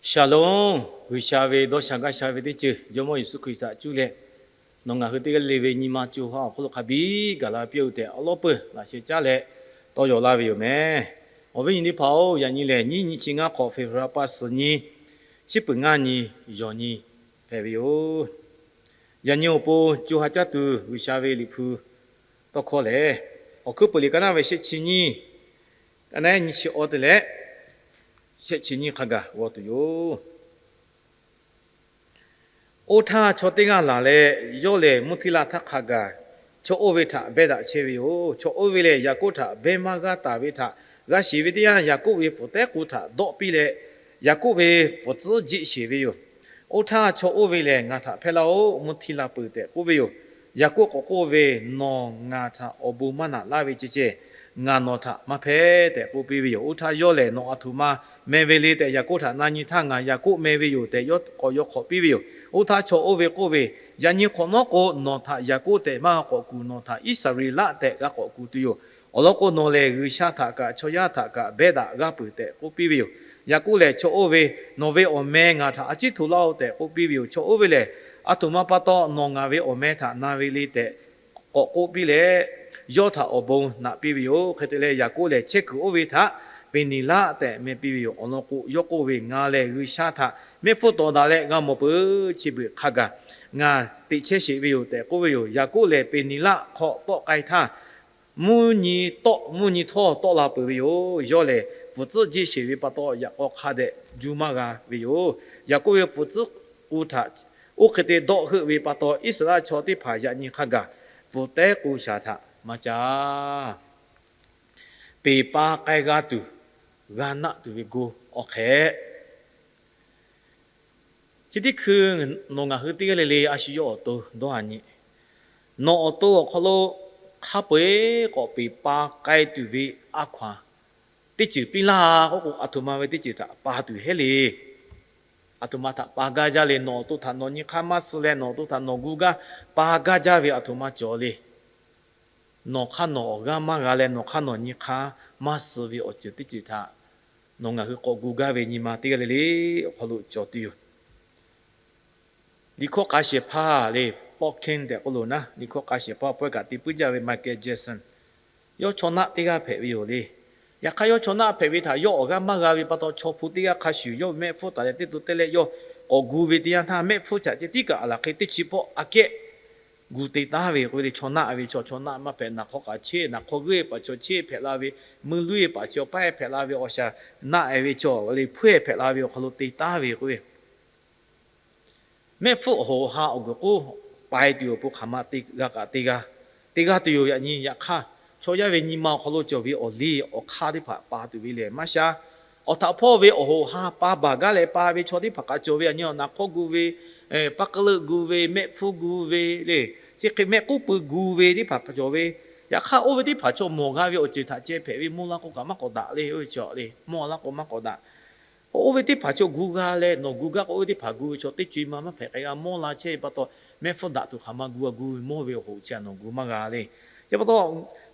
Shalom. G'uiˬsha ve dawˇ sha gaˇ sha ve teˇ ceuˬ Jawˇmawˇ Yeˍsuˆ Hkriꞈ htaꞈ cuˇ leh, nawˬ ngaˬ hui teˇ g'aˇ le ve nyi ma co ha awˬ hk'aw lo hk'a biˇ gaˬ la piˇ-oˆ tehꞈ, awˉ lawˉ peuˬ laꞈ sheh caˉ leh tawˇ yaw laˇ ve yoˬ meh. Awˬ viˉ nyi teˇ hpaˍ-oˬ, yaꞈ nyi lehˬ nyiˇ nyi chi ngaˇ hk'awꞈ February pa suhˍ nyi, chi peuˬ ngaˇ nyi, yawˬ nyi hpehꞈ ve yoˬ. Yaꞈ nyi awˬ pon co ha caˇ tuˬ G'uiˬsha ve Liꞈ hpu tawˇ hkawˇ lehˬ, Awˬ hkuiˉ peuˬ liꞈ ka naˆ ve shehˆ chi nyiˇ, ka naˆ nyi chi awˇ te leh shehˆ chi nyiˇ hk'a gaˬ g'aw tuˬ yoˬ. Oˇ htaˇ, chaw teˇ g'aˇ laˬ leh, yawˇ lehˬ mvuhˇ htiˇ la htaˇ hk'a gaˬ chaw oˇ ve htaꞈ behˇ daꞈ chehˇ ve yoˬ. Chaw oˇ ve lehˬ, Yaˍkoˆ htaꞈ behˇ maˇ g'aˇ taˍ ve htaꞈ g'a shiˍ ve teˇ yanˇ, Yaˍkoˆ ve pfuhˍ tehˉ k'u htaꞈ dawˆ piˇ leh, Yaˍkoˆ ve pfuhˍ tcuhˉ jiˆ sheˍ ve yoˬ. Oˇ htaˇ, chaw oˇ ve lehˬ, Ngaˬ htaꞈ hpehˇ laˇ-oˆ. Mvuhˇ htiˇ la peuˬ tehꞈ k'oˆ ve yoˬ. Yaˍkoˆ k'awꞈ k'oˆ ve, Nawˬ ngaˬ htaꞈ awˬ bon maˇ naꞈ laˇ ve ceh ceh, ngaˬ nawˬ htaꞈ maˇ hpehˇ tehꞈ k'oˆ piˇ ve yoˬ. Oˇ htaˇ, yawˇ lehˬ nawˬ aˬ htoꞈ ma meh ve le tehꞈ Yaˍkoˆ htaꞈ na nyi htaˇ, Ngaˬ Yaˍkoˆ meh ve yoˬ tehꞈ yawˇ k'awꞈ yaw hk'awꞈ piˇ ve yoˬ. Oˇ htaˇ, chaw oˇ ve k'oˆ ve, Yaꞈ nyi hk'awꞈ nawˉ k'o, nawˬ htaꞈ Yaˍkoˆ tehꞈ maˇ g'a k'awꞈ kuˬ, nawˬ htaꞈ Iˉsaˍreˍlaˆ tehꞈ g'a k'awꞈ kuˬ tuˬ yoˬ. Awˬ lawn k'o, nawˬ lehˬ G'uiˬsha htaꞈ kaꞈ chaw yaˇ htaꞈ kaꞈ behˇ daꞈ g'aˇ peuˬ tehꞈ k'oˆ piˇ ve yoˬ. Yaˍkoˆ lehˬ chaw oˇ ve, Nawˬ ve awˬ meh ngaˬ htaꞈ a ciˉ hto laˇ-oˆ tehꞈ k'oˆ piˇ ve yoˬ. Chaw oˇ ve lehˬ, Aˬ htoꞈ ma pa taw nawˬ ngaˬ ve awˬ meh htaꞈ na ve le tehꞈ k'awꞈ k'oˆ piˇ leh, yawˇ htaꞈ awˬ bon naꞈ piˇ ve yoˬ. Hk'e te leh, Yaˍkoˆ lehˬ chehˇ kuiˬ oˇ ve htaꞈ Peˍneˍlaˆ tehꞈ meh piˇ ve yoˬ. Awˬ lawn k'o, yawˇ k'oˆ ve, Ngaˬ lehˬ G'uiˬsha htaꞈ mehˆ hpfuhˇ tawˍ daꞈ leh g'a mawˬ peuˬ. Chi beuꞈ hk'a gaˬ ngaˬ teꞈ chehˇ sheˍ ve yoˬ tehꞈ k'oˆ ve yoˬ. Yaˍkoˆ lehˬ Peˍneˍlaˆ hk'aw tawˆ k'ai htaˇ, mvuhˇ nyi tawˆ, mvuhˇ nyi htawˇ tawˆ la peuˬ ve yoˬ. Yawˇ lehˬ pfuhˍ tcuhˉ jiˆ sheˍ ve pa taw, yaꞈ k'aw hk'a dehꞈ juˇ maˇ g'a ve yoˬ. Yaˍkoˆ ve pfuhˍ tcuhˉ k'u htaꞈ oˇ hk'e te dawˆ heuˆ ve pa taw, Iˉsaˍreˍlaˆ chaw teˇ hpaˍ yaꞈ nyi hk'a gaˬ pfuhˍ tehˉ k'u shaˍ htaꞈ maˇ caˇ. Peˬ pa k'ai g'a tuˬ, g'a naˆ tuˬ ve go awˬ hk'ehꞈ. Chi teˇ hkui nawˬ ngaˬ hui teˇ g'aˇ le le a shu yawˇ awˬ to dawˇ a nyi. Nawˬ awˬ to awˬ hk'aw lo hk'a peu-eˬ k'awꞈ peˬ pa k'ai tuˬ ve a hkaw-anˬ teˇ ceuˬ piˇ laˇ k'oˆ k'o, aˬ htoꞈ ma ve teˇ ceuˬ htaꞈ pa tuˬ hehˉ le. Aˬ htoꞈ ma htaꞈ pa gaˇ jaˇ le. Nawˬ awˬ to htaꞈ nawˬ nyi hk'aˇ maˇ suh leh, nawˬ awˬ to htaꞈ nawˬ gu gaˇ pa gaˇ jaˇ ve aˬ htoꞈ ma cawˬ le. Nawˬ hk'aˇ nawˬ awˬ g'aˇ maˇ g'a leh, nawˬ hk'aˇ nawˬ nyi hk'aˇ maˇ suh ve awˬ ceuˬ teˇ ceuˬ htaꞈ nawˬ ngaˬ hui k'awꞈ gu gaˇ ve nyi ma teˇ g'aˇ le le awˬ hk'aw lo cawˬ tuˬ yoˬ. Liꞈ hkawˇ k'a shehˍ hpaˇ le, Popkin tehꞈ k'oˆ lo naˉ, liꞈ hkawˇ k'a shehˍ hpaˇ pawehˇ kaꞈ te puiˉ jaˇ ve Michael Jackson, yawˇ chaw naˆ teˇ g'aˇ hpehꞈ ve yoˬ le. Yaꞈ hk'aˇ, yawˇ chaw naˆ hpehꞈ ve htaꞈ yawˇ awˬ g'aˇ maˇ g'a ve pa taw, chaw hpu teˇ g'aˇ hk'a shuˍ yawˇ ve mehˆ hpfuhˇ taˍ leh teˇ to te leh yawˇ k'awꞈ gu ve teˇ yanˇ htaˇ, mehˆ hpfuhˇ htaꞈ ceh tiˉ kaꞈ a laˬ hk'e teˇ chi pawˆ aꞈ kehˉ gu te taˉ ve k'oˆ ve le. Chaw naˆ ve chaw, chaw naˆ maˇ hpehꞈ, naˬ hk'aw kaꞈ cheˇ, naˬ hk'aw g'euˆ paˍ chaw cheˇ hpehꞈ la ve, meuˇ luˉ-e paˍ chaw paˉ-e hpehꞈ la ve, awˬ shaˍ naˆ-e ve chaw le hpuˉ-e hpehꞈ la ve awˬ hk'aw lo te taˉ ve k'oˆ ve, mehˆ hpfuhˇ awˬ hoꞈ ha awˬ guiˬ k'oˆ paiˍ tuˬ awˬ pon hk'aˬ ma te g'a kaꞈ te g'a, te g'a tuˬ yoˬ. Yaꞈ nyi yaꞈ hk'aˇ, chaw yaˇ ve nyi ma awˬ hk'aw lo cawˬ ve awˬ liˇ awˬ hk'aˇ teˇ hpaˍ pa tuˬ ve lehˬ maˇ sha. Awˬ htaꞈ hpawˇ ve awˬ hoꞈ ha pa baˬ gaˇ leh pa ve chaw teˇ hpaˍ kaꞈ cawˬ ve. Yaꞈ nyi naˬ hk'aw gu ve, paˇ k'euˆ gu ve, mehˆ hpfuhˇ gu ve le, chi hk'e mehˆ k'uˉ pui gu ve teˇ hpaˍ kaꞈ cawˬ ve. Yaꞈ hk'aˇ, oˇ ve teˇ hpaˍ chaw mawˬ g'a ve awˬ ceuˬ htaꞈ ceh hpehꞈ ve, mawˇ laˇ k'o kaꞈ maˇ k'awꞈ daꞈ le. Oˇ ve cawˬ le, mawˇ laˇ k'o maˇ k'awꞈ daꞈ. Oˇ ve teˇ hpaˍ chaw gu g'a leh nawˬ gu gaˇ k'o, oˇ ve teˇ hpaˍ gu ve chaw teˇ co-e ma maˇ hpehꞈ k'ai g'a, mawˇ la chehˇ ve pa taw, mehˆ hpfuhˇ daꞈ tuˬ hk'aˬ ma gu a gu ve mawˇ ve awˬ hoꞈ chi a nawˬ gu maˇ g'a le. Chi pa taw,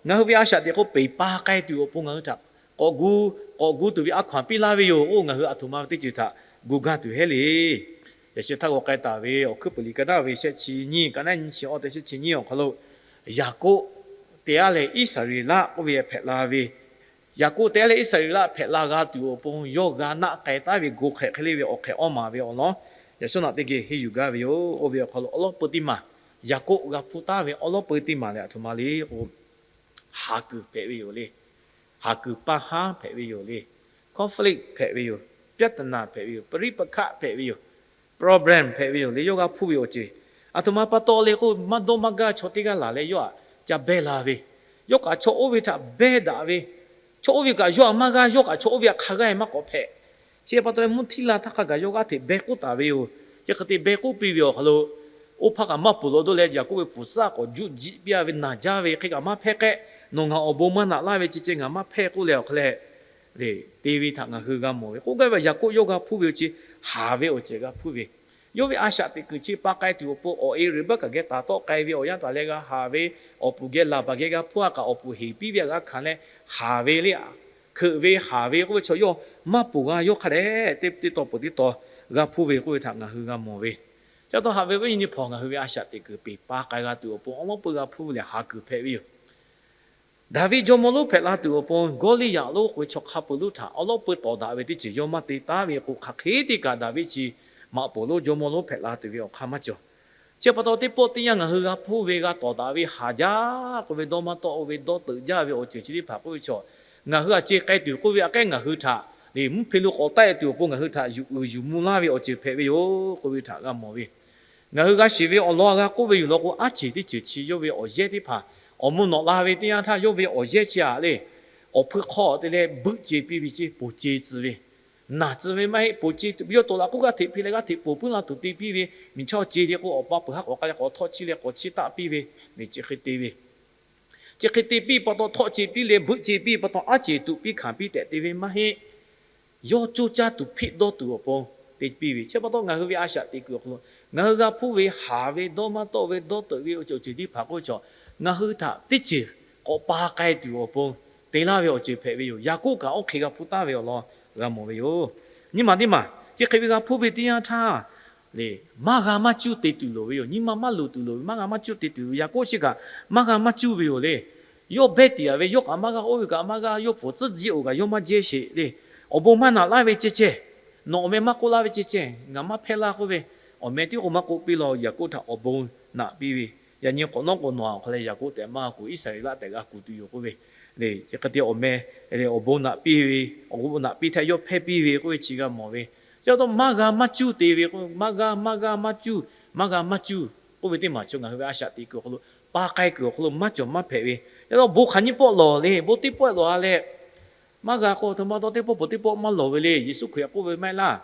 ngaˬ hui ve a shaꞈ teꞈ k'o, peˬ pa k'ai tuˬ awˬ pon ngaˬ hui htaꞈ k'awꞈ gu, k'awꞈ gu tuˬ ve a hkaw-anˬ piˇ laˇ ve yoˬ. Oˇ ngaˬ hui aˬ htoꞈ ma ve teˇ ceuˬ htaꞈ gu gaˇ tuˬ hehˉ le. Yaꞈ sheh htaˇ g'aw k'ai taˍ ve Awˬ hkuiˉ peuˬ liꞈ ka naˆ ve shehˆ chi nyiˇ, ka naˆ nyi chi awˇ te shehˆ chi nyiˇ awˬ hk'aw lo, Yaˍkoˆ te aˉ leh Iˉsaˍreˍlaˆ oˇ ve hpehꞈ la ve, Yaˍkoˆ te aˉ leh Iˉsaˍreˍlaˆ hpehꞈ la g'a tuˬ awˬ pon yawˇ g'a naˆ k'ai taˉ ve go hk'ehꞈ hk'e le ve awˬ hk'ehꞈ awˇ maˬ ve awˬ lawn, yaꞈ shawˉ naꞈ teˇ geh henˇ yuˬ gaˇ ve yoˬ. Oˇ ve awˬ hk'aw lo awˬ lawn peu teˇ maˬ, Yaˍkoˆ g'a hpuˇ taˉ ve awˬ lawn peu teˇ maˬ lehˬ, aˬ htoꞈ ma le k'o, haˍ kuiˬ hpehꞈ ve yoˬ le. Haˍ kuiˬ paˇ haˉ hpehꞈ ve yoˬ le. Conflict hpehꞈ ve yoˬ. ပြဿနာ hpehꞈ ve yoˬ. ပဋိပက္ခ hpehꞈ ve yoˬ. Problem hpehꞈ ve yoˬ le. Yawˇ g'a hpuˇ ve awˬ ceuˬ aˬ htoꞈ ma pa taw le k'o, maˇ dawˇ maˇ gaˇ chaw teˇ g'aˇ laˬ leh yawˇ htaꞈ ca behˇ la ve, yawˇ kaꞈ chaw oˇ ve htaꞈ behˇ daꞈ ve, chaw oˇ ve kaꞈ yawˇ htaꞈ maˇ g'aˇ, yawˇ kaꞈ chaw oˇ ve htaꞈ hk'a g'aˇ maˇ k'awꞈ hpehꞈ. Chi pa taw leh mvuhˇ htiˇ la htaˇ hk'a gaˬ yawˇ g'aˇ hteꞈ behˇ k'oˆ taˍ ve yoˬ. Chi hk'e te behˇ k'oˆ piˇ ve awˬ hk'aw lo, oˇ hpaˇ kaꞈ maˇ peuˬ lawˬ dawˇ leh Yaˍkoˆ ve pfuhˍ suhˉ k'awꞈ juˆ jiˆ piˇ a ve, naˬ jaˇ ve hk'e kaꞈ maˇ hpehˇ k'ehˆ, nawˬ ngaˬ awˬ bon maˇ naꞈ laˇ ve ceh ceh ngaˬ maˇ hpehˇ k'oˆ leh awˬ hk'aw leh, te ve htaꞈ ngaˬ hui g'a mawˬ ve k'oˆ gaˇ ve Yaˍkoˆ yawˇ g'a hpuˇ ve awˬ ceuˬ, haˍ ve awˬ ceuˬ g'a hpuˇ ve, yawˇ ve a shaꞈ teꞈ kuiˬ chi pa k'ai tuˬ awˬ pon awˬ e Reˍbaˆkaˍ geh taˍ tawˆ k'ai ve awˬ yanˇ taˍ leh g'a haˍ ve, awˬ puˍ geh Laˍbaˍ geh g'a hpuˇ a kaꞈ awˬ puˍ heˍ piˇ ve a g'a hkanˍ leh haˍ ve le. hkeuꞈ ve haˍ ve k'oˆ ve chaw yawˇ maˇ poˬ g'a yawˇ hk'a dehꞈ teˇ taw peuˬ teˇ taw g'a hpuˇ ve k'oˆ ve htaꞈ ngaˬ hui g'a mawˬ ve. Chi pa taw haꞈ ve viˉ nyi teˇ hpaˍ, ngaˬ hui ve a shaꞈ teꞈ kuiˬ peˬ pa k'ai g'a tuˬ awˬ pon awˉ lawˉ peu g'a hpuˇ leh haˍ kuiˬ hpehꞈ ve yoˬ. Daˍviˆ jawˇmawˇ lonˉ hpehꞈ la tuˬ awˬ pon Gawˇliˇyaꞈ lonˉ k'oˆ ve chaw hk'a peu lonˉ htaꞈ awˉ lawˉ peu tawˍ daꞈ ve teˇ ceuˬ yawˇ maˇ te taˉ ve k'o, hk'aˬ hk'e te kaꞈ Daˍviˆ chi maꞈ poˍ lonˉ jawˇmawˇ lonˉ hpehꞈ la tuˬ ve awˬ hk'aˇ maˇ cawˬ. Chi pa taw teˇ pawˆ teˇ yanˇ ngaˬ hui g'a hpuˇ ve g'a tawˍ daꞈ ve haˍ jaˇ k'oˆ ve dawˇ maˇ tawˆ-o ve dawˇ teuꞈ jaˇ ve awˬ ceuˬ chi teˇ hpaˍ k'oˆ ve chaw, ngaˬ hui a ce k'ai tuˬ k'oˆ ve aꞈ kehˉ ngaˬ hui htaꞈ lehˬ mvuhˇ hpe lo k'awꞈ taˆ-e tuˬ awˬ pon ngaˬ hui htaꞈ yuˬ uiˍ yuˬ mvuh laˇ ve awˬ ceuˬ hpehꞈ ve yoˬ k'oˆ ve htaꞈ g'a mawˬ ve. Ngaˬ hui g'a shiˍ ve awˬ lawn a g'a k'oˆ ve yoˬ law k'o, aˉ ceˬ teˇ ceuˬ chi yawˇ ve awˬ yehˇ teˇ hpaˍ awˬ mvuh nawꞈ la ve teˇ yanˇ htaˇ yawˇ ve awˬ yehˇ chi aꞈ lehˬ, awˬ hpui hk'aw te leh buiˆ ce piˇ ve ceˇ, poˬ ce tcuh ve, naˬ tcuh ve maˇ heˆ, poˬ ce tuˬ ve yawˇ tawˍ laꞈ k'oˆ g'aˇ hteꞈ hpi leh g'aˇ hteꞈ poˬ puiˉ la tuˬ te piˇ ve, miˬ chaˇ ce le k'o awˬ pa peuˬ haˉ k'awꞈ k'ai leh k'awꞈ htawˆ chiˇ leh k'awꞈ chiˇ taˆ piˇ ve, miˬ chi hk'e te ve, chi hk'e te piˇ pa taw htawˆ ce piˇ leh buiˆ ce piˇ pa taw aˉ ceˬ tuꞈ piˇ hkanˍ piˇ tehꞈ te ve maˇ heˆ. Yawˇ coˇ caˇ tuˬ hpeˆ dawˇ tuˬ awˬ pon te piˇ ve. Chi pa taw ngaˬ hui ve a shaꞈ teꞈ kuiˬ awˬ hk'aw lo ngaˬ hui g'a hpuˇ ve haˍ ve dawˇ maˇ tawˆ ve dawˇ teuꞈ ve awˬ ceuˬ teˇ hpaˍ k'oˆ ve chaw, ngaˬ hui htaꞈ teˇ ceuˬ k'awꞈ pa k'ai tuˬ awˬ pon te laˇ ve awˬ ceuˬ hpehꞈ ve yoˬ. Yaˍkoˆ kaꞈ oˇ hk'e g'a hpuˇ taˍ ve awˬ lawn g'a mawˬ ve yoˬ. Nyi maˬ teˇ maˬ chi hk'e ve g'a hpuˇ ve teˇ yanˇ htaˇ lehˬ, maˇ g'a maˇ cuˇ te tuˬ loˍ ve yoˬ. Nyi ma maˇ luˬ tuˬ loˍ ve, maˇ g'a maˇ cuˇ te tuˬ ve. Yaˍkoˆ chi kaꞈ maˇ g'a maˇ cuˇ ve yoˬ le. Yawˇ behˇ tiꞈ a ve, yawˇ kaꞈ maˇ g'a, oˇ ve kaꞈ maˇ g'a, yawˇ pfuhˍ tcuhˉ jiˇ-oˬ kaꞈ yawˇ maˇ jehˇ sheˍ le. Awˬ bon maˇ naꞈ laˇ ve ceh ceh, nawˬ awˬ meh maˇ k'oˆ laˇ ve ceh ceh, ngaˬ maˇ hpehˇ laˇ k'oˆ ve, awˬ meh tiˉ k'o maˇ k'oˆ piˇ law. Yaˍkoˆ htaꞈ awˬ bon naꞈ piˇ ve, yaꞈ nyi k'awꞈ nawˉ k'o nawˬ a hk'aw leh Yaˍkoˆ tehꞈ maˇ kuˬ, Iˉsaˍreˍlaˆ tehꞈ g'a kuˬ tuˬ yoˬ k'oˆ ve le. Chi hk'e te awˬ meh awˬ bon naꞈ piˇ ve, awˬ bon naꞈ piˇ htaˇ yawˇ hpehˇ piˇ ve k'oˆ ve chi g'a mawˬ ve. Chi pa taw maˇ g'a maˇ cuˇ te ve k'o, maˇ g'a maˇ g'a maˇ cuˇ, maˇ g'a maˇ cuˇ k'oˆ ve teˇ maˬ chaw ngaˬ hui ve a shaꞈ teꞈ kuiˬ awˬ hk'aw lo, pa k'ai kuiˬ awˬ hk'aw lo maˇ cawˬ maˇ hpehꞈ ve. Yaꞈ hk'aˇ bon hk'aˬ nyiˇ pawˆ lawˬ le, bon teˇ pawˆ lawˬ a leh, maˇ g'a k'o aˬ htoꞈ ma taw teˇ pawˆ peuˬ teˇ pawˆ maˇ lawˬ ve le. Yeˍsuˆ Hkriꞈ k'oˆ ve maˇ heˆ laˇ.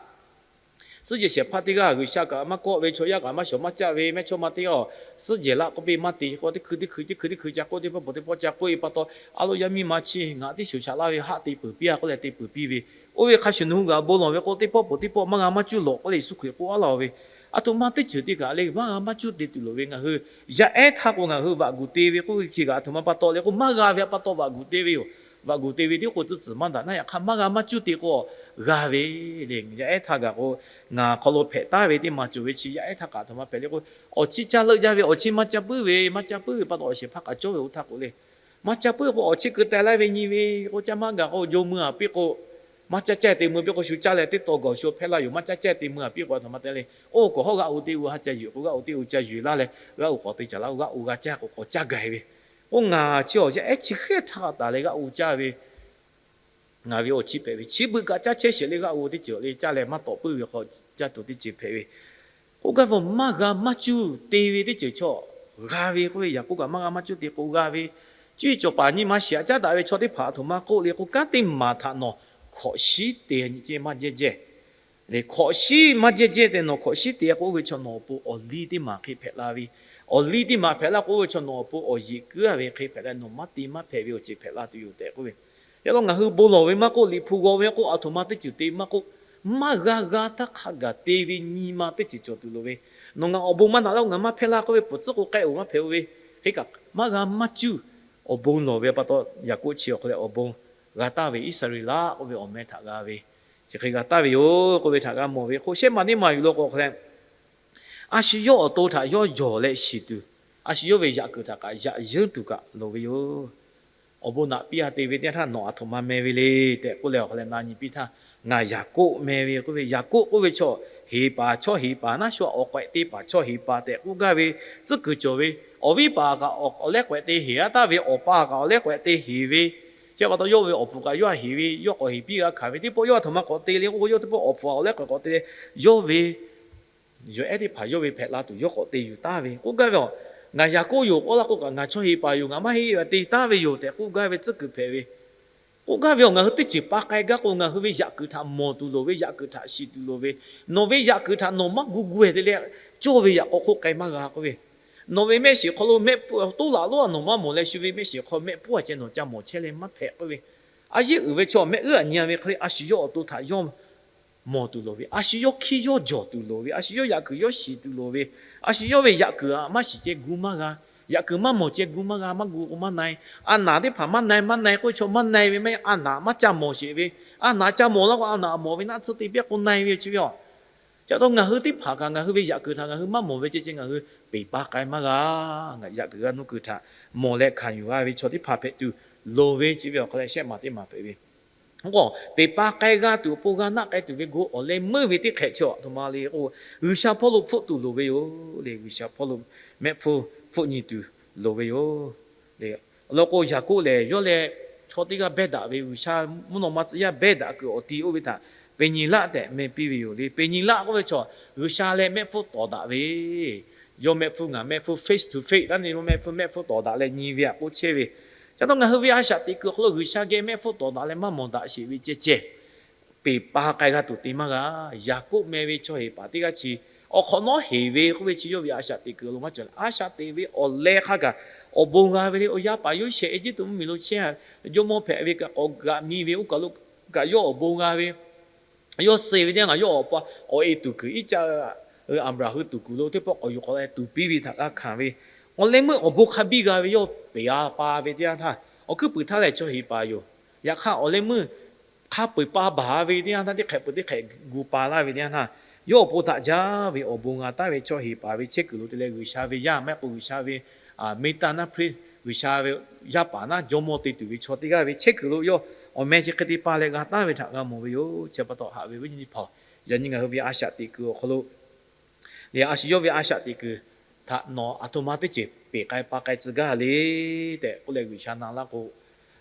Suhˉ jehˬ shehˍ hpaˇ teˇ g'aˇ G'uiˬsha kaꞈ maˇ kawˆ ve, chaw yaˇ kaꞈ maˇ shawˍ maˇ caˆ ve, mehˇchawˇma teˇ g'aˇ suhˉ jehˬ laˇ k'oˆ piˇ maˇ te k'o, teˇ hkui teˇ hkui teˇ hkui teˇ hkui ca k'oˆ, teˇ pawˆ peuˬ teˇ pawˆ ca k'oˆ e pa taw, a lo yaˇ miˇ ma chi ngaˬ teˇ shuˍ shaꞈ laˇ ve haˆ te peuˬ piˇ a k'oˆ leh te peuˬ piˇ ve. Oˇ ve hk'a shuˍ nawˬ hui g'aꞈ bon lawˬ ve k'o, teˇ pawˆ peuˬ teˇ pawˆ maˇ g'a maˇ cuˇ lawˬ k'oˆ leh Yeˍsuˆ Hkriꞈ k'oˆ a laˇ ve. Aˬ htoꞈ ma teˇ ceuˬ te kaꞈ le maˇ g'a maˇ cuˇ te tuˬ loˍ ve. Ngaˬ hui yaˇ ehˉ htaˇ k'o ngaˬ hui vaꞈ guˬ te ve k'oˆ ve chi kaꞈ aˬ htoꞈ ma pa taw le k'o, maˇ g'a ve pa taw vaꞈ guˬ te ve yoˬ. Vaꞈ guˬ te ve tiˉ k'o tcuhˉ tcuhˍ maˇ daꞈ naˉ, yaꞈ hk'aˇ maˇ g'a maˇ cuˇ te k'o g'a ve le. Yaˇ ehˉ htaˇ gaˬ k'o, ngaˬ hk'aw lo hpehꞈ taˍ ve teˇ maˬ cawˬ ve chi yaˇ ehˉ htaˇ kaꞈ aˬ htoꞈ ma hpehꞈ le k'o, awˬ chiˇ caˇ leuˆ jaˇ ve, awˬ chiˇ maˇ caˇ puiˉ ve, maˇ caˇ puiˉ ve pa taw awˬ shehˍ hpaˇ k'aꞈ cawˇ ve oˇ htaˇ k'o le, maˇ caˇ puiˉ k'o awˬ chiˇ keu teh laˇ ve nyi ve k'o, caˇ maˇ gaˬ k'o jawˇ meuˇ a piˇ k'o, maˇ caˇ caˇ te meuˇ piˇ k'o, shu caˇ leh teˇ taw gaˬ shu hpehˇ laˇ yoˬ. Maˇ caˇ caˇ te meuˇ a piˇ k'o aˬ htoꞈ ma te le. Oˇ k'awꞈ hawˉ g'aˇ u teˇ u haˇ ca yuˬ k'o, g'aˇ u teˇ u ca yuˬ laˇ leh, g'aˇ u k'awꞈ te caˬ laˇ, g'aˇ u g'a caˇ k'o k'awꞈ caˇ gaˬ ve. K'o ngaˬ chi awˬ yaˇ ehˉ chi hk'e htaˇ taˍ leh g'aˇ u caˇ ve ngaˬ ve awˬ chiˇ hpehꞈ ve, chi beuꞈ kaꞈ caˇ chehˇ shehˍ le, g'aˇ u teˇ ceuˬ le caˇ leh maˇ tawꞈ puiˉ ve hk'aw caˇ tuˬ teˇ ceuˬ hpehꞈ ve. K'oˆ gaˇ ve maˇ g'a maˇ cuˇ te ve teˇ ceuˬ chaw g'a ve k'oˆ ve, Yaˍkoˆ kaꞈ maˇ g'a maˇ cuˇ te k'o g'a ve. Cuˇ yiˍ cawˬ paˍ nyi ma shiˍ aꞈ caˉ daꞈ ve chaw teˇ hpaˍ aˬ htoꞈ ma k'oˆ le k'o, kanˉ teˇ maˬ htaꞈ nawˬ hkawꞈ shiˉ te nyi ce maˇ jehˇ jehˇ le, hkawꞈ shiˉ maˇ jehˇ jehˇ tehꞈ nawˬ hkawꞈ shiˉ te k'oˆ ve chaw nawˬ awˬ pon awˬ liˇ teˇ maˬ hk'e hpehꞈ la ve, awˬ liˇ teˇ maˬ hpehꞈ la k'oˆ ve chaw nawˬ awˬ pon awˬ yeꞈ kuiˉ a ve hk'e hpehꞈ la, nawˬ maˇ te maˇ hpehꞈ ve awˬ ceuˬ hpehꞈ la tuˬ yoˬ tehꞈ k'oˆ ve. Yaꞈ hk'aˇ ngaˬ hui bon lawˬ ve maˇ k'oˆ, liꞈ hpu g'aw ve maˇ k'oˆ, aˬ htoꞈ ma teˇ ceuˬ te maˇ k'oˆ, maˇ g'a g'a htaˇ hk'a gaˬ te ve nyi ma teˇ ceuˬ cawˬ tuˬ loˍ ve. Nawˬ ngaˬ awˬ bon maˇ naꞈ laˇ k'o ngaˬ maˇ hpehˇ laˇ k'oˆ ve pfuhˍ tcuhˉ k'o k'ai-oˬ maˇ hpehꞈ-o ve. Hk'e kaꞈ maˇ g'a maˇ cuˇ awˬ bon lawˬ ve pa taw, Yaˍkoˆ chi awˬ hk'aw leh awˬ bon g'a taˍ ve, Iˉsaˍreˍlaˆ k'oˆ ve awˬ meh htaꞈ g'a ve, chi hk'e g'a taˍ ve yoˬ k'oˆ ve htaꞈ g'a mawˬ ve. Hk'oˆ shehˆ maˬ teˇ maˬ yuˬ lo k'o hk'aw leh, a shu yawˇ awˬ to htaꞈ yawˇ jawˬ leh shiˍ tuˬ, a shu yawˇ ve yaꞈ kuiˬ htaꞈ kaꞈ yaꞈ yeunˇ tuˬ kaꞈ loˍ ve yoˬ. Awˬ bon naꞈ piˇ a te ve teˇ yanˇ htaˇ nawˬ aˬ htoꞈ ma meh ve le tehꞈ k'oˆ leh awˬ hk'aw leh na nyi piˇ htaˇ, ngaˬ Yaˍkoˆ meh ve k'oˆ ve. Yaˍkoˆ k'oˆ ve chaw heˍ paˍ chaw heˍ paˍ naˉ shu awˬ k'awehꞈ te paˍ chaw heˍ paˍ tehꞈ k'oˆ gaˇ ve tcuhˉ kuiˬ cawˬ ve. Awˬ viˉ paˍ kaꞈ awˬ lehˉ k'awehꞈ te heˍ a taˍ ve, awˬ pa kaꞈ awˬ lehˉ k'awehꞈ te heˍ ve. Chi pa taw yawˇ ve awˬ pfuhˍ kaꞈ yawˇ a heˍ ve, yawˇ k'awꞈ heˍ piˇ g'a hkanˍ ve. Teˇ pawˆ yawˇ aˬ htoꞈ ma k'awꞈ te le k'o, yawˇ teˇ pawˆ awˬ pfuhˍ awˬ lehˉ k'awehꞈ k'awꞈ te leh, yawˇ ve yawˬ ehˉ teˇ hpaˍ yawˇ ve hpehꞈ la tuˬ yawˇ k'awꞈ te yuˬ taˍ ve k'oˆ gaˇ ve. Ngaˬ Yaˍkoˆ yoˬ k'oˆ laˇ k'o kaꞈ, ngaˬ chaw heˍ paˍ yoˬ, ngaˬ maˇ heˆ te taˍ ve yoˬ tehꞈ k'oˆ gaˇ ve tcuhˉ kuiˬ hpehꞈ ve. K'oˆ gaˇ ve awˬ, ngaˬ hui teˇ ceuˬ pa k'ai gaˇ k'o ngaˬ hui ve yaꞈ kuiˬ htaꞈ mawˬ tuˬ loˍ ve, yaꞈ kuiˬ htaꞈ shiˍ tuˬ loˍ ve. Nawˬ ve yaꞈ kuiˬ htaꞈ nawˬ maˇ gu gu-e te leh, cawˇ ve yaꞈ k'aw hk'oˆ k'ai maˇ g'a k'oˆ ve. Nawˬ ve mehˆ shiˍ hk'aw lo mehˆ puˇ toˉ laꞈ lonˉ a nawˬ maˇ mawˬ leh, shu ve mehˆ shiˍ hk'aw mehˆ puˇ a ceh nawˬ ca mawˬ chehˇ leh maˇ hpehꞈ k'oˆ ve. A yeˉ uiˍ ve chaw mehˆ uˉ a nyi a ve hk'e le, a shu yawˇ awˬ to htaꞈ yawˇ mawˬ tuˬ loˍ ve, a shu yawˇ hkiˇ yawˇ jawˬ tuˬ loˍ ve, a shu yawˇ yaꞈ kuiˬ yawˇ shiˍ tuˬ loˍ ve, a shu yawˇ ve yaꞈ kuiˬ a maˇ shiˍ ceh gu maˇ g'a. Yaꞈ kuiˬ maˇ mawˬ ceh gu maˇ g'a, maˇ gu k'o maˇ na-e. A naˍ teˇ hpaˍ maˇ na-e, maˇ na-e k'oˆ ve chaw maˇ na-e ve maˇ heˆ. A naˍ maˇ ca mawˬ sheˍ ve, a naˍ ca mawˬ laˇ k'o a naˍ mawˬ ve naˆ tsuhˇ te piˇ k'o na-e ve yoˬ chi ve yoˬ. Chi pa taw ngaˬ hui teˇ hpaˍ kaꞈ ngaˬ hui ve yaꞈ kuiˬ htaꞈ ngaˬ hui maˇ mawˬ ve ceh ceh ngaˬ hui peˬ pa k'ai maˇ g'a. Yaꞈ kuiˬ g'a nuˇ kuiˬ htaꞈ mawˬ leh hkanˍ yuˬ g'a ve chaw teˇ hpaˍ hpehꞈ tuˬ loˍ ve chi ve awˬ hk'aw leh shehˆ maˬ teˇ maˬ hpehꞈ ve. K'o, peˬ pa k'ai g'a tuˬ awˬ pon g'a naˆ k'ai tuˬ ve g'oˇ awˬ leh meuˇ ve teˇ hk'ehꞈ chi a htoꞈ ma le k'o, G'uiˬsha hpawˇ lo hpfuhˆ tuˬ loˍ ve yoˬ le. G'uiˬsha hpawˇ lo mehˆ hpfuhˇ hpfuhˆ nyi tuˬ loˍ ve yoˬ le. Awˬ lawn k'o, Yaˍkoˆ lehˬ yawˇ leh chaw teˇ g'aˇ behˇ daꞈ ve G'uiˬsha mvuhˇ naw ma tcuh yaˇ behˇ daꞈ kuiˬ awˬ ti oˇ ve htaꞈ peꞈ nyi laˆ tehꞈ meh piˇ ve yoˬ le. Peꞈ nyi laˆ k'oˆ ve chaw, G'uiˬsha leh mehˆ hpfuhˇ tawˍ daꞈ ve, yawˇ mehˆ hpfuhˇ ngaˬ mehˆ hpfuhˇ face to face laˇ ne, yawˇ mehˆ hpfuhˇ mehˆ hpfuhˇ tawˍ daꞈ leh nyi ve htaꞈ k'oˆ chehˇ ve. Chi pa taw ngaˬ hui ve a shaꞈ teꞈ kuiˬ awˬ hk'aw lo G'uiˬsha geh mehˆ hpfuhˇ tawˍ daꞈ leh maˇ mawˬ daꞈ sheˍ ve ceh ceh, peˬ pa k'ai g'a tuˬ te maˇ g'a. Yaˍkoˆ meh ve chaw heˍ paˍ teˇ g'aˇ chi awˬ hk'awꞈ nawˉ heˍ ve k'oˆ ve chi yawˇ ve a shaꞈ teꞈ kuiˬ lo maˇ cawˬ leh, a shaꞈ teꞈ ve awˬ leh hk'a gaˬ awˬ bon g'a ve le. Awˬ yaˇ paˍ Yoˇsehꞈ Eˇjiˇtuꞈ mvuhˇmiˬ lo chehˇ, jawˇmawˇ hpehꞈ ve kaꞈ k'awꞈ g'aꞈ mi ve oˇ kaˬ lo kaꞈ yawˇ awˬ bon g'a ve, yawˇ suh ve teˇ yanˇ ngaˬ yawˇ awˬ pa awˬ e tuˬ kuiˬ Iˉcaˆ, Aˍbraˍhanˍ hui tuˬ kuiˬ lo teˇ pawˆ k'awꞈ yuˬ k'awꞈ leh tuˬ piˇ ve htaꞈ g'a hkanˍ ve, awˬ leh meuˇ awˬ bon hk'a biˇ g'a ve yawˇ peˬ a pa ve teˇ yanˇ htaˇ, awˬ hkuiˉ puiˍ htaˇ lehˬ chaw heˍ paˍ yoˬ. Yaꞈ hk'aˇ awˬ leh meuˇ hk'a peu-eˬ pa baˬ ve teˇ yanˇ htaˇ, teˇ hk'ehꞈ peuˬ teˇ hk'ehꞈ gu pa laˇ ve teˇ yanˇ htaˇ, yawˇ awˬ pon htaꞈ jaˇ ve awˬ bon g'a taˍ ve chaw heˍ paˍ ve chehˇ kuiˬ lo te leh G'uiˬsha ve yaˇ maˇ heˆ k'o G'uiˬsha ve mehˇ taˇ naˇ hpri, G'uiˬsha ve yaˇ paˍ naˇ jawˇmawˇ te tuˬ ve chaw teˇ g'aˇ ve chehˇ kuiˬ lo yawˇ awˬ meh chi hk'e te pa leh g'a taˍ ve htaꞈ g'a mawˬ ve yoˬ. Chi pa taw haꞈ ve viˉ nyi teˇ hpaˍ, yaꞈ nyi ngaˬ hui ve a shaꞈ teꞈ kuiˬ awˬ hk'aw lo lehˬ, a shu yawˇ ve a shaꞈ teꞈ kuiˬ htaꞈ nawˬ a htoꞈ ma teˇ ceuˬ peˬ k'ai pa k'ai tcuh gaˇ le tehꞈ k'oˆ leh G'uiˬsha na laˇ k'o,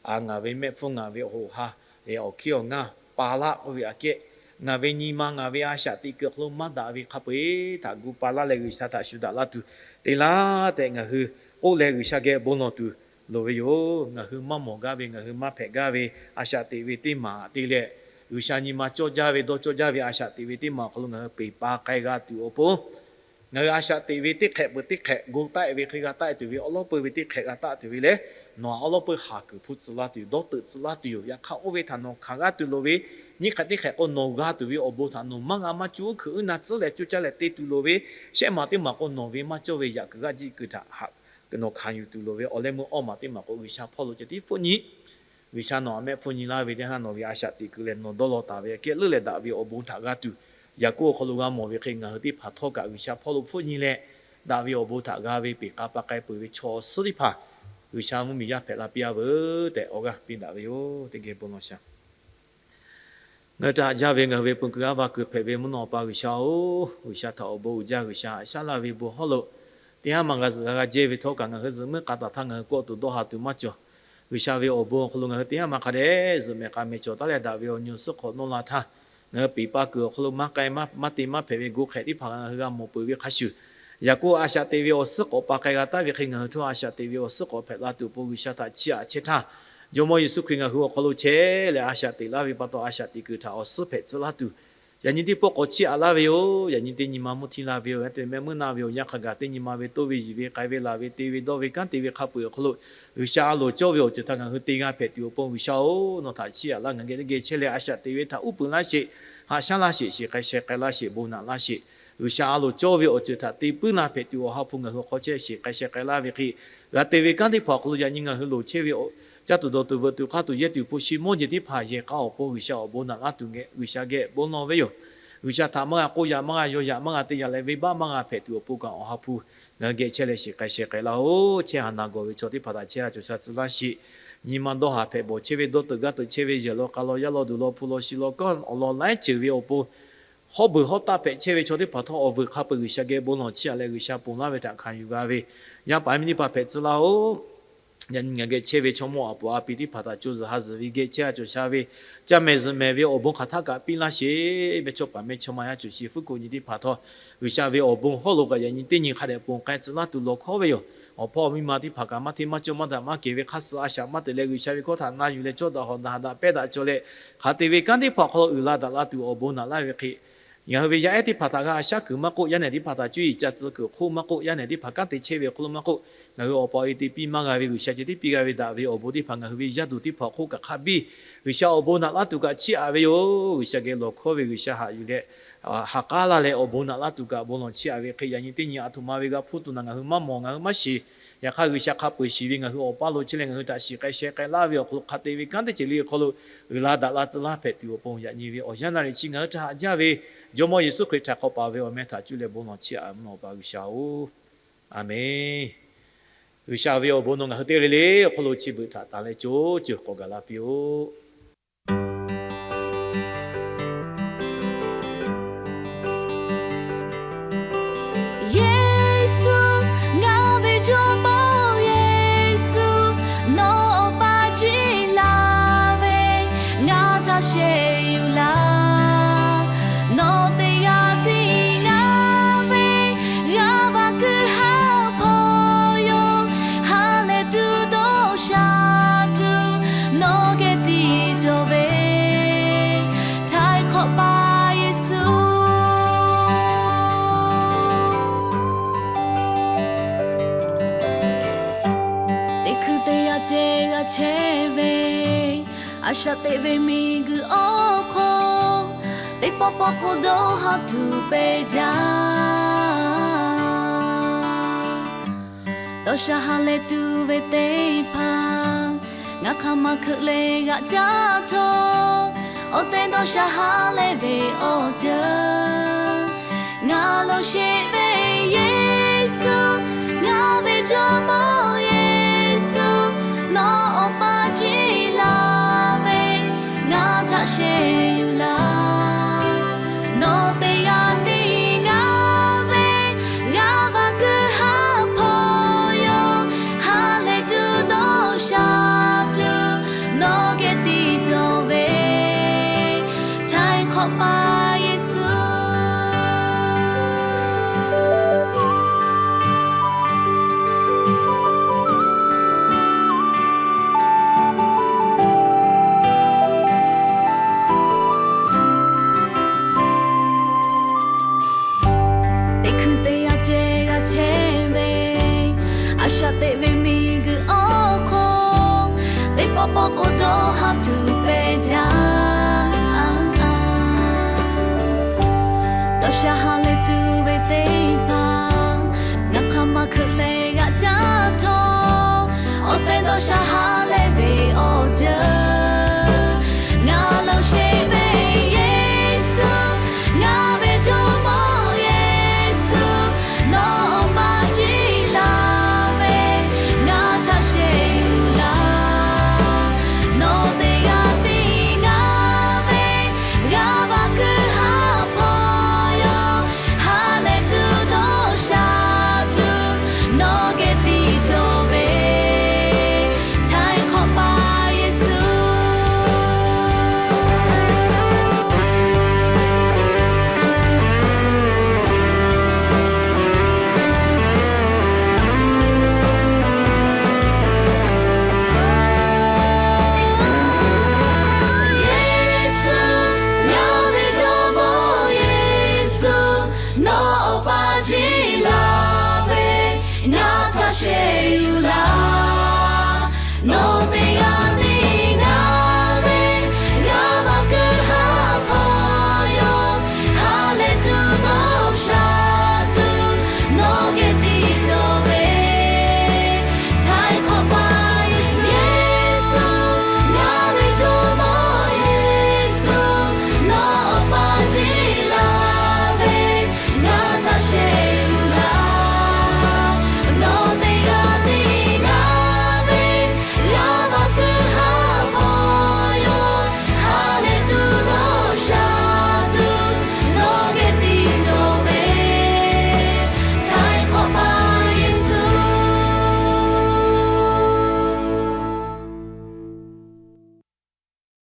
a, ngaˬ ve mehˆ hpfuhˇ ngaˬ ve awˬ hoꞈ ha lehˬ awˬ hkiˉ awˬ ngaˇ pa laˇ k'oˆ ve aꞈ kehˉ, ngaˬ ve nyi ma ngaˬ ve a shaꞈ teꞈ kuiˬ awˬ hk'aw lo maˇ daꞈ ve hk'a peu-eˬ htaꞈ gu pa laˇ leh G'uiˬsha htaꞈ shu daꞈ laˇ tuˬ te laˇ tehꞈ ngaˬ hui k'oˆ leh G'uiˬsha geh bon lawˬ tuˬ loˍ ve yoˬ. Ngaˬ hui maˇ mawˬ gaˇ ve, ngaˬ hui maˇ hpehꞈ gaˇ ve a shaꞈ teꞈ ve teˇ maˬ te leh, G'uiˬsha nyi ma cawˇ jaˇ ve dawˇ cawˇ jaˇ ve a shaꞈ teꞈ ve teˇ maˬ awˬ hk'aw lo ngaˬ hui peˬ pa k'ai g'a tuˬ awˬ pon, ngaˬ hui a shaꞈ teꞈ ve teˇ hk'ehꞈ peuˬ teˇ hk'ehꞈ gu taˆ-e ve hk'e g'a taˆ-e tuˬ ve, awˉ lawˉ peuˇ ve teˇ hk'ehꞈ g'a taˆ tuˬ ve lehˬ, nawˬ a awˉ lawˉ peuˇ haˍ kuiˬ hpu tcuh laˇ tuˬ yoˬ, dawˇ teuꞈ tcuh laˇ tuˬ yoˬ. Yaꞈ hk'aˇ oˇ ve htaꞈ nawˬ hkanˍ g'a tuˬ loˍ ve, nyiˇ hk'ehꞈ teˇ hk'ehꞈ k'o nawˬ g'a tuˬ ve awˬ bon htaꞈ nawˬ maˇ g'a maˇ cuˇ uˉ hkuiꞈ uˉ na tcuhˉ leh coˇ caˇ leh te tuˬ loˍ ve, shehˆ maˬ teˇ maˬ k'o nawˬ ve maˇ cawˇ ve yaꞈ kuiˬ g'aˇ jiˆ kuiˬ htaꞈ haꞈ nawˬ hkanˍ yuˬ tuˬ loˍ ve awˬ leh meuˇ awˇ maˬ teˇ maˬ k'o G'uiˬsha hpawˇ lo ceh tiˉ hpfuhˆ nyi G'uiˬsha nawˬ a mehˆ hpfuhˇ nyi laˇ ve teˇ yanˇ htaˇ nawˬ ve a shaꞈ teꞈ kuiˬ lehˬ nawˬ dawˇ law taˍ ve aꞈ kehˉ leuˉ leh daꞈ ve awˬ bon htaꞈ g'a tuˬ, Yaˍkoˆ awˬ hk'aw lo g'a mawˬ ve hk'e ngaˬ hui teˇ hpaˍ htawˇ kaꞈ G'uiˬsha hpawˇ lo hpfuhˆ nyi leh, daꞈ ve awˬ bon htaꞈ g'a ve peˬ k'a pa k'ai peuˬ ve chaw suhˉ teˇ hpaˍ G'uiˬsha mvuhˇmiˬ yaˇ hpehꞈ la piˇ-a veuˬ tehꞈ awˬ g'aˇ piˇ daꞈ ve yoˬ. Teˇ geh bon lawˬ shaˍ. Ngaˬ hui htaꞈ jaˇ ve ngaˬ hui ve pon kuiˬ aˉ va kuiˬ hpehꞈ ve mvuhˇ naw awˬ pa G'uiˬsha-oˬ, G'uiˬsha htaꞈ awˬ bon uiˍ jaˇ, G'uiˬsha haꞈ shaˉ laˇ ve bon hawˉ lo teˇ haˉ ma g'a zuhꞈ g'a g'a jehˇ ve htawˇ kaꞈ ngaˬ hui zuhꞈ muiˉ k'a taˍ htaˇ ngaˬ hui kawˆ tuˬ dawˇ ha tuˬ maˇ cawˬ. G'uiˬsha ve awˬ bon awˬ hk'aw lo ngaˬ hui teˇ haˉ ma hk'a dehꞈ zuhꞈ mehˍ k'a mehˍ cawˬ taˉ leh daꞈ ve awˬ nyi awˬ suhˉ hk'awꞈ nawˇ la htaˇ, ngaˬ hui peˬ pa kuiˬ awˬ hk'aw lo maˇ k'ai maˇ maˇ te maˇ hpehꞈ ve go hk'ehꞈ teˇ hpaˍ ngaˬ hui g'a mawˬ peuˬ ve hk'a shuˍ, Yaˍkoˆ a shaꞈ teꞈ ve awˬ suhˉ k'awꞈ pa k'ai g'a taˍ ve hk'e ngaˬ hui htawˇ a shaꞈ teꞈ ve awˬ suhˉ k'awꞈ hpehꞈ la tuˬ awˬ pon G'uiˬsha htaꞈ chiˇ aꞈ chehˇ htaˇ, Jawˇmawˇ Yeˍsuˆ Hkriꞈ ngaˬ hui awˬ hk'aw lo chehˇ leh a shaꞈ teꞈ laˇ ve pa taw a shaꞈ teꞈ kuiˬ htaꞈ awˬ suhˉ hpehꞈ tcuh laˇ tuˬ, yaꞈ nyi teˇ pawˆ k'awꞈ chiˇ aꞈ laˇ ve yoˬ. Yaꞈ nyi teˇ nyi ma mvuhˇ htiˇ la ve yoˬ. Yaˇ te mehˆ meuˇ na ve awˬ yanˇ hk'a gaˬ teˇ nyi ma ve toˇ ve yiˬ ve k'ai ve laˬ ve te ve dawˇ ve kanˉ te ve hk'a peu-eˬ awˬ hk'aw lo G'uiˬsha a loˍ cawˇ ve awˬ ceuˬ htaꞈ ngaˬ hui te g'a hpehꞈ tuˬ awˬ pon G'uiˬsha-oˬ, nawˬ htaꞈ chiˇ aꞈ laˇ. Ngaˬ geh teˇ geh chehˇ leh a shaꞈ teꞈ ve htaꞈ uˉ peunˍ laˇ sheˍ, haꞈ shaˉ laˇ sheˍ, shiˍ k'ai sheh k'ai laˇ sheˍ, bon naꞈ laˇ sheˍ. G'uiˬsha a loˍ cawˇ ve awˬ ceuˬ htaꞈ te puiˉ laˇ hpehꞈ tuˬ awˬ ha hpu ngaˬ hui hk'aw chehˇ shiˍ k'ai sheh k'ai laˇ ve hk'e, g'a te ve kanˉ teˇ hpaˍ awˬ hk'aw lo yaꞈ nyi ngaˬ hui loˍ chehˇ ve caˇ tuˬ dawˬ tuˬ veuꞈ tuˬ k'aˇ tuˬ yehˇ tuˬ hpu shi mawˇ jeˬ teˇ hpaˍ yehˬ k'a awˬ pon G'uiˬsha awˬ bon naꞈ laˇ tuˬ geh G'uiˬsha geh bon lawˬ ve yoˬ. G'uiˬsha htaꞈ maˇ g'a k'oˆ yaꞈ maˇ g'a yaw yaꞈ maˇ g'a te yaꞈ leh venˇbaˆ maˇ g'a hpehꞈ tuˬ awˬ pon kaꞈ awˬ ha hpu ngaˬ hui geh chehˇ leh shiˍ k'ai sheh k'ai laˇ-oˬ. Chehˇ haˍ na gawˬ ve chaw teˇ hpaˍ htaꞈ chehˇ a cawˬ sha tcuh laˇ sheˍ. Nyi ma dawˇ haˍ hpehꞈ bawˬ chehˇ ve dawˇ teuꞈ gaˇ teuꞈ chehˇ ve yehˬ law k'a law yaˇ law duˬ law hpu law shi law kanˉ awˬ lawn laiˉ ceuˬ ve awˬ pon hawˉ beuˬ hawˉ taˆ hpehꞈ chehˇ ve chaw teˇ hpaˍ htawˇ awˬ vuiˬ hk'a peu-eˬ G'uiˬsha geh bon lawˬ chiˇ aꞈ leh G'uiˬsha ponˬ laˇ ve htaꞈ hkanˍ yuˬ g'a ve yaˇ paˍ yaˇ miˇ teˇ hpaˍ hpehꞈ tcuh laˇ-oˬ. Yaꞈ nyi ngaˬ geh chehˇ ve chaw mawˇ aꞈ poˍ a pi teˇ hpaˍ htaꞈ co zuhˬ ha zuhˬ ve geh chehˇ a cawˬ sha ve ca mehˍ zuhꞈ mehˍ ve awˬ bon hk'aˬ htaˆ kaꞈ piˇ laˇ sheˍ. Mehˇchawˇpaˍ mehˇchawˇma yaˇ cawˬ shi fuˉ koꞈ nyi teˇ hpaˍ htawˇ G'uiˬsha ve awˬ bon hawˉ lo kaꞈ yaꞈ nyi teˇ nyi hk'a dehꞈ ponˬ k'ai tcuh laˇ tuˬ lawˬ hkawˉ ve yoˬ. Awˬ hpawˇ miˇ ma teˇ hpaˍ kaꞈ maˇ hteˇ maˇ cawˇ maˇ daꞈ maˇ kehˬ ve hk'aˇ suh a shaꞈ maˇ te leh G'uiˬsha ve hkawˇ htaꞈ na yuˬ leh cawˇ daꞈ hawꞈ daꞈ daꞈ pehˇ daꞈ cawˬ leh hk'aˬ te ve kanˉ teˇ hpaˍ awˬ hk'aw lo uiˍ la daꞈ la tuˬ awˬ bon naꞈ laˇ ve hk'e, ngaˬ hui ve yaˇ ehˉ teˇ hpaˍ htaꞈ g'a a shaˉ kuiˬ maˇ k'oˆ, yaˇ nehˬ teˇ hpaˍ htaꞈ cuˇ yiˍ ca tcuh kuiˬ hk'oˆ maˇ k'oˆ, yaˇ nehˬ teˇ hpaˍ kanˉ te chehˇ ve awˬ hk'aw lo maˇ k'oˆ, ngaˬ hui awˬ pa awˬ e te piˇ maˇ g'a ve G'uiˬsha ceh tiˉ piˇ g'a ve daꞈ ve awˬ bon teˇ hpaˍ ngaˬ hui ve yaˇ duˬ teˇ hpaˍ awˬ hk'oˆ kaꞈ hk'a biˇ G'uiˬsha awˬ bon naꞈ laˇ tuˬ kaꞈ chiˇ aꞈ ve yoˬ. G'uiˬsha geh lawˬ hkawˉ ve G'uiˬsha haꞈ yuˬ leh ha k'aˉ laˇ leh awˬ bon naꞈ laˇ tuˬ kaꞈ bon lawˬ chiˇ aꞈ ve hk'e, yaꞈ nyi teˇ nyi a htoꞈ ma ve g'a hpuˇ tuˬ naˬ ngaˬ hui maˇ mawˬ ngaˬ hui maˇ shiˍ. Yaꞈ hk'aˇ, G'uiˬsha hk'a peu-eˬ shiˍ ve ngaˬ hui awˬ paˇ lo chi leh ngaˬ hui htaꞈ shiˍ k'ai sheh k'ai laˇ ve awˬ hk'aw lo hk'a te ve kanˉ teˇ ceuˬ le awˬ hk'aw lo uiˍ la daꞈ la tcuh laˇ hpehꞈ tuˬ awˬ pon yaꞈ nyi ve awˬ yanˇ naˆ riˍ chi ngaˬ hui htaꞈ haꞈ jaˇ ve Jawˇmawˇ Yeˍsuˆ Hkriꞈ htaꞈ k'awꞈ paˍ ve awˬ meh htaꞈ cuˇ leh bon lawˬ chiˇ aꞈ mvuhˇ naw Awˬ pa G'uiˬsha-oˬ, Aˍmenˇ. G'uiˬsha ve awˬ bon nawˬ ngaˬ hui teˇ g'aˇ le le awˬ hk'aw lo chi beuꞈ htaꞈ tanˬ leh co ceuˬ k'awꞈ gaˬ la piˇ-oˆ. Yeˍsuˆ, ngaˬ ve Jawˇmawˇ Yeˍsuˆ, nawˬ awˬ pa jiˇ laˇ ve ngaˬ htaꞈ sheh yuˬ laˇ. Nawˬ teˇ g'aˇ tiˉ ngaˬ ve g'aˇ va kuiˬ haˉ hpawˇ yoˬ. Ha lehˬ tuˬ dawˇ sha tuˬ nawˬ geh tiˇ cawˬ ve, htaiˍ hk'awꞈ pa Yeˍsuˆ. Teˇ hkui teˇ yanˇ ceh g'a chehˇ ve, a shaꞈ teꞈ ve miˬguiˬ awˬ hk'oˆ, teˇ pawˆ pawˆ k'o dawˇ haw tuˬ pehˬ jaˇ. Dawˇ sha ha leh tuˬ ve teˇ hpaˍ, ngaˬ hk'aˬ ma hkeuꞈ leh g'aꞈ caˇ htawˇ, awˬ tehˬ dawˇ sha ha leh ve awˬ ceuˬ ngaˬ lo sheˍ ve Yeˍsuˆ, ngaˬ ve Jawˇmawˇ Yeˍsuˆ, nawˬ awˬ pa jiˇ laˇ ve ngaˬ htaꞈ sheh yuˬ laˇ.